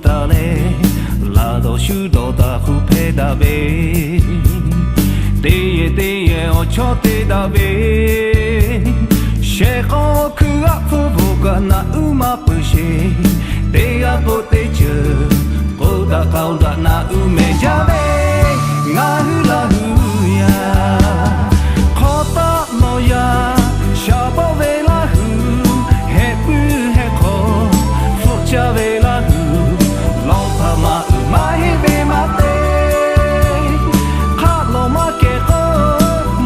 taˍ leh, laˬ dawˬ shu dawˬ taˍ hk'u hpehˇ daꞈ ve, teˇ yehˬ teˇ yehˬ awˬ chawˇ te daꞈ ve, shehˍ k'aw hkui g'aˆ hpfuhˇ bvuhꞈ kaꞈ naꞈ uˉ maˇ peuˬ sheˍ. Teˇ g'aˇ k'o teˇ ceuˬ k'oˆ daꞈ k'aoˍ daꞈ naꞈ uˉ mehˍ jaˇ ve, ngaˬ hui Laˇ hui yaˇ hk'aw taˆ nawˬ yaˇ shaˍ bawˆ ve Laˇ hui, heh puiˉ heh hk'aw hpfuhˆ caˇ ve Laˇ hui, lawˬ htaꞈ maˇ uiˍ maˇ heˆ ve maˇ te. Hk'aˆ lawˬ maˇ kehˬ k'o,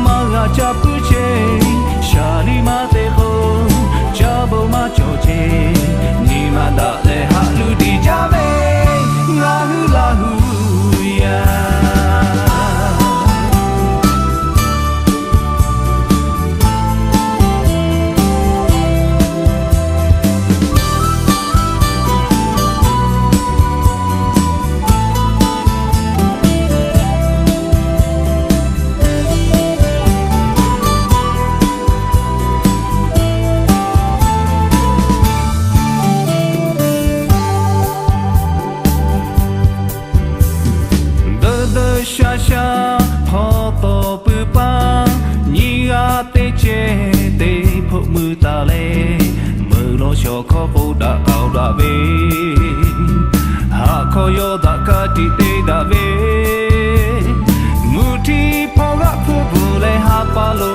maˇ g'a ca puiˉ chehˇ. Shaˍ liˇ maˇ te k'o, caˇ bon maˇ cawˬ chehˇ. Nyi ma daꞈ leh haꞈ luˇ tiˍ jaˇ ve, ngaˬ hui Laˇ hui yaˇ. Dawˇ dawˇ sha sha hpaw taw puiˉ paˇ, nyiˇ g'aˇ teˇ cehˇ teˇ hpoˆ mui taˍ leh, meuˬ lawˬ shawˍ hkawˇ k'oˆ daꞈ k'aoˍ daꞈ ve, haꞈ hkawˇ yawˇ daꞈ ka tiꞈ te daꞈ ve, mvuhˇ htiˇ hpawˇ g'aˆ hpfuhˇ bvuhꞈ leh ha pa lo